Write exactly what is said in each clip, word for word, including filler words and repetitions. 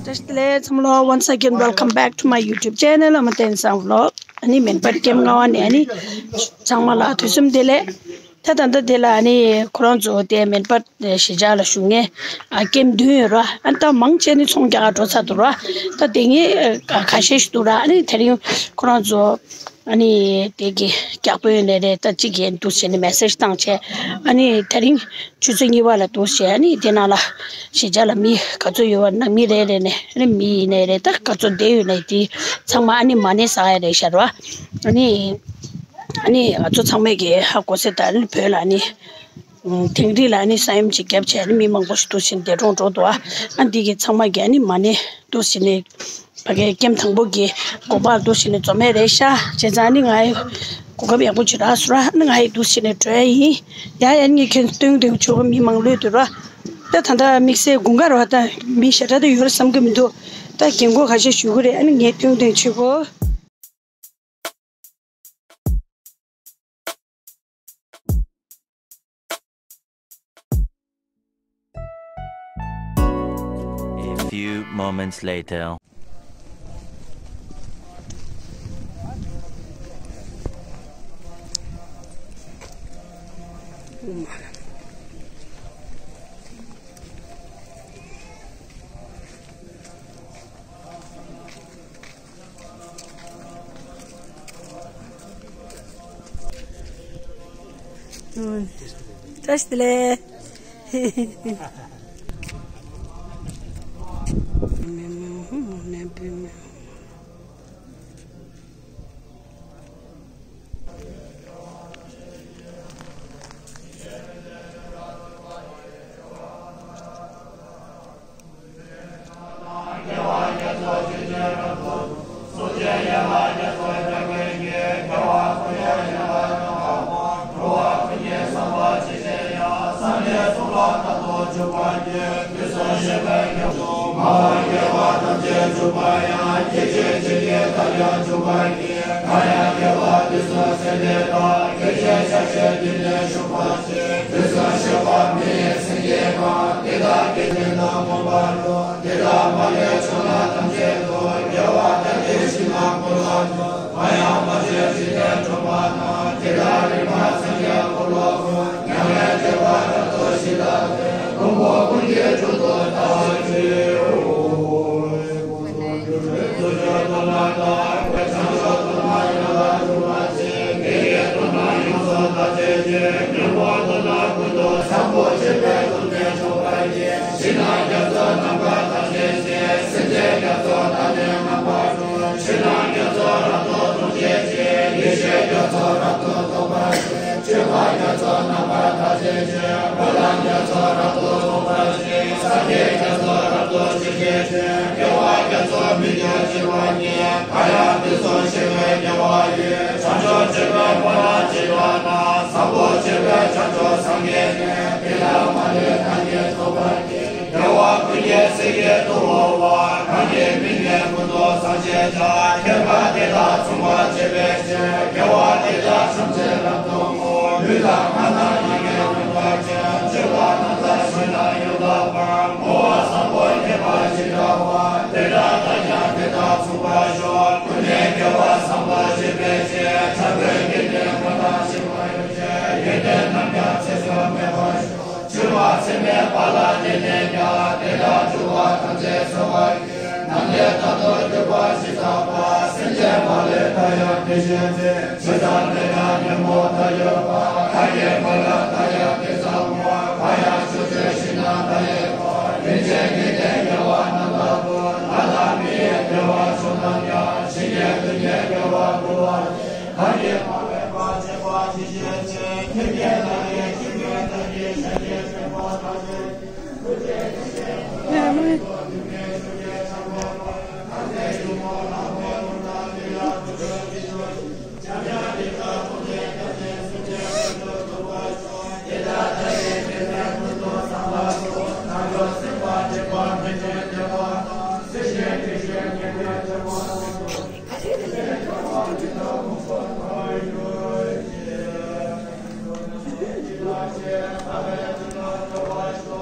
བཀྲ་ཤིས་བདེ་ལེགས་ཚང་མ་ལོ། Once again, welcome back to my YouTube channel, Amatensa Vlog. ཨ་ནི་མེན་པར་ཀེམ་ལྔ་པ་ནས་ཨ་ནི་ཚང་མ་ལ་དུས་གསུམ་བདེ་ལེགས། ད་ད་ལྟ་དེ་ལ་ཨ་ནི་ཁོ་རང་ཚོ་དེ་མེན་པར་གཞིས་ཆགས་ལ་བཞུགས་མཁན་ཨ་ཀེམ་བདུན་ཡོད་ར། ཨ་ད་མང་ཆེ་ནི་ཚོང་རྒྱག་འགྲོ་ཚར་འདུག་ར། ད་དེ་ངས་ཁ་ཤས་ཤིག་འདུག་ར། ཨ་ནི་དེ་རིང་ཁོ་རང་ཚོ་ཨ་ནི་དེ་གི་རྒྱག་པོ་ཡོད་ནའི་རེད། ད་གཅིག་གིས་འདུག་བྱས་ནས་མེ་སེ་ཇི་བཏང་བྱས། ཨ་ནི་དེ་རིང་ཆུ་ཚོད་གཉིས་པ་ལ་འདུག་བྱས། ཨ་ནི་དེ་ནང་ལ་གཞིས་ཆགས་ལ་མི་ག་ཚོད་ཡོད་པ་ནང་མི་རེ་རེ་ནས་ཨ་ནི་མི་ཡིན་ནའི་རེད། ད་ག་ཚོད་བསྡད་ཡོད་ནའི་དེ་ཚང་མ་ཨ་ནི་མ་ཎི་བསགས་ཡ་རེད་ཤག་ར། ཨ་ནི་ཨ་ནི་ང་ཚོ་ཚང་མས་ཀྱི་ཧ་གོ་སྲིད། ད་ཨ་ནི་བོད་ལ་ཨ་ནི་དིང་རི་ལ་ཨ་ནི་ས་ཡོམ་ཅིག་བརྒྱབ་བྱས། ཨ་ནི་མི་མང་པོ་ཞིག་འདུག་བྱས་ནས་འདས་གྲོངས་འགྲོ་འདུག་ཨ། ཨ་འདི་གི་ཚང་མ་གི་ཨ་ནི་མ་ཎི་འདུག་བྱས་ནས་ཕ་གའི་ཀེམ་དང་པོ་གི་དགོན་པར་འདུག་བྱས་ནས་འཛོམས་ཡས་རེད་ཤག། བྱས་ཙང་ཨ་ནི་ང་ཡི་གོ་སྐབས་ཡག་པོ་ཅིག་རག་སོང་ར། ཨ་ནི་ང་ཡི་འདུག་བྱས་ནས་འགྲོ་ཡ་ཡིན། ཡ་ཡ་ངས་ཁྱོད་སྟོན་སྟོན་ཆོག་གི། མི་མང་ལོས་འདུག་ར། ད་ད་ལྟ་དམིགས་བསལ་དགུན་ཁ་ར། ད་མི་ཞེ་དྲག་ད་ཡོད་རེད་བསམ་གི་མི་འདུག། ད་རྒན་གོག་ཁ་ཤས་བཞུགས་གི་རེད། ཨ་ནི་ངས་སྟོན་སྟོན་ཆོག་གི། A few moments later. བཀྲ་ཤིས་བདེ་ལེགས།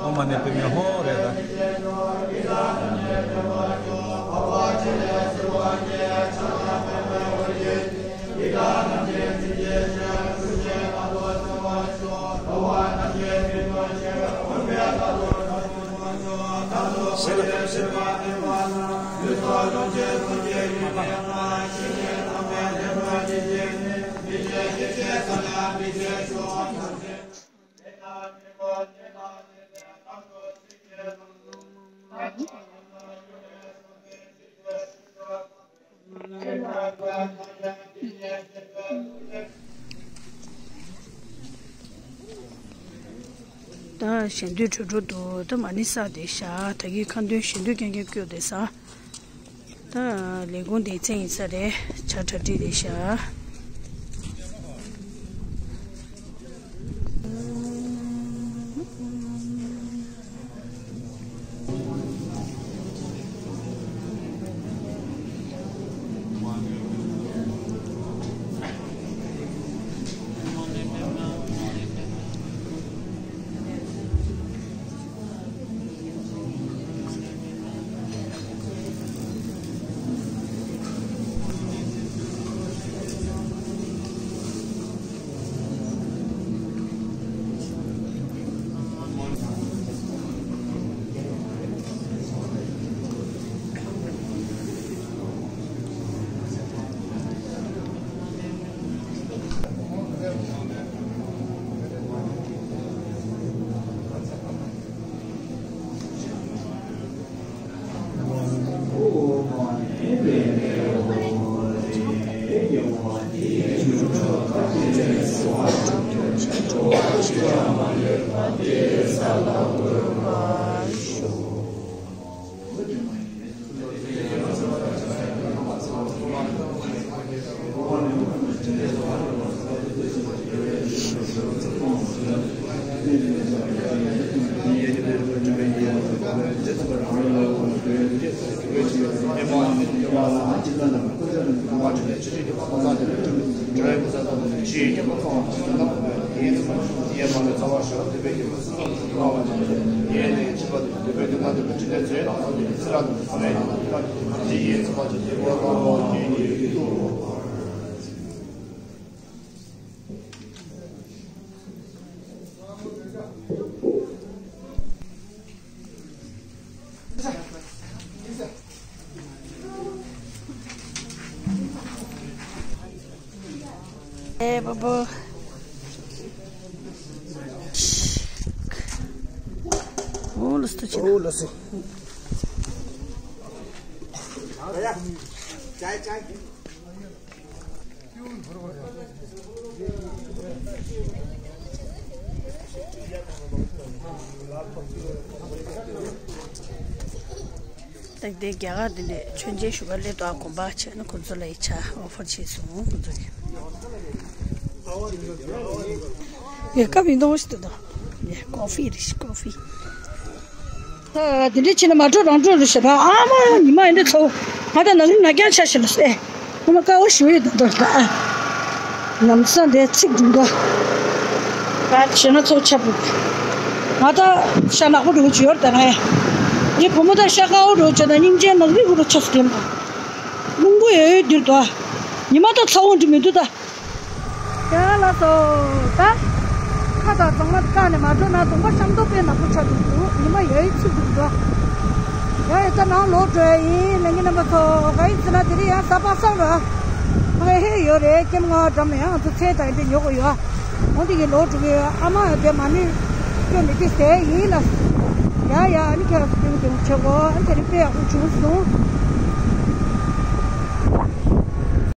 ཨོཾ་མ་ཎི་པདྨེ་ཧཱུྃ་རེད་ད། ད་ཞལ་འདོན་གྲོལ་གྲོལ་འདུག་ད་མ་ཎི་བསགས་བསྡད་ཤག་ད་གིན་ཁ་འདོན་ཞལ་འདོན་རྐྱང་རྐྱང་བསྐྱོན་བསྡད་ས། ད་ལས་ཁུངས་སྡེ་ཚན་ཡིན་ས་རེད། ཇ་གྲ་སྒྲིག་བསྡད་ཤག་ཨེ་པོ་པོ། ཨོ་ལོ་སི་ཏོ་ཆེ་ན། ཨོ་ལོ་སི། ད་དེ་རྒྱ་གར་འདི་ནས་མཆོད་མཇལ་ཞུ་ག་སླེབས་དུས་གོམ་པ་བྱས་ན་ཁོ་ཚོ་ལ་ཡི་ཆ་ཨོ་ཕར་བྱས་སོང་ཁོ་ཚོ་གི། ཡ་ཀ་བི་འདོང་ཞིག་ཏུ་དང་། ཡ་ཀོ་ཧྥི་རེད་ཀོ་ཧྥི། ད་དེ་འདྲའི་ཕྱིན་ན་མ་འགྲོ་རང་འགྲོ་རེད་ཤག་ད་ཨ་མ་ཉི་མ་ཡིན་འདྲ་ཚོ། ང་ད་ནང་ན་རྐྱང་ཆ་ཞིག་ལ་སེ། ཨ་མ་དཀའ་བ་ཞུ་ཡོད་ད་འདོད་ད་ཨ། ནམ་ས་འདས་ཚིག་འདུག་འདུག་ད་བྱས་ན་ཚོ་ཆ་བུ། ང་ད་ཤ་ནག་པོ་འགྲོ་གི་ཡོད་ད་ང་ཡ། ངའི་བུ་མོ་ད་ཤ་དཀར་བོ་འགྲོ་བྱས་ད་སྙིང་རྗེ་ནག་རིག་པོ་འགྲོ་ཆ་སུ་དྲན་པ། རླུང་པོ་ཡོད་ཡོད་འདིར་འདུག་ཨ། ཉི་མ་ད་ཚ་བོ་འདྲི་མི་འདུག་ད། ཡ་ལ་སོ། ད། ཁ་དང་གཙང་མ་བཀག་ནས་མ་འགྲོ་ན་གདོང་པ་ཤམ་ཐོག་དཔེ་ནག་པོ་ཆགས་འདུག་འདུག་ཉི་མ་ཡ་ཡི་ཚིག་འདུག་འགྲོ། ཡ་ཡ་ད་ནང་ལོག་འགྲོ་ཡ་ཡིན་ལས་ངན་རྣམ་པ་ཚོ་ག་ཡིན་ཟེར་ན་དེ་རིང་ཡང་གཟའ་པ་སངས་ར། ཕ་གི་ཧེ་ཡོད་རེད་ཀེམ་ང་འགྲམ་ཡང་ང་ཚོ་ཚེ་དང་འདྲེ་ཉོ་གི་ཡོད། འོ་འདི་གི་ལོག་འགྲོ་གི་ཡོད་ཨ་མ་ཡ་དེ་མ་ནི། སྐྱོ་མི་དེ་ཟེར་ཡིན་ལ། ཡ་ཡ་ཨ་ནི་ཁྱེད་རང་ཚོ་དེ་མི་དེ་མི་ཆེ་གོ་ཨ་ནི་དེ་རིང་དཔེ་ཡག་པོ་བྱུང་སོང་།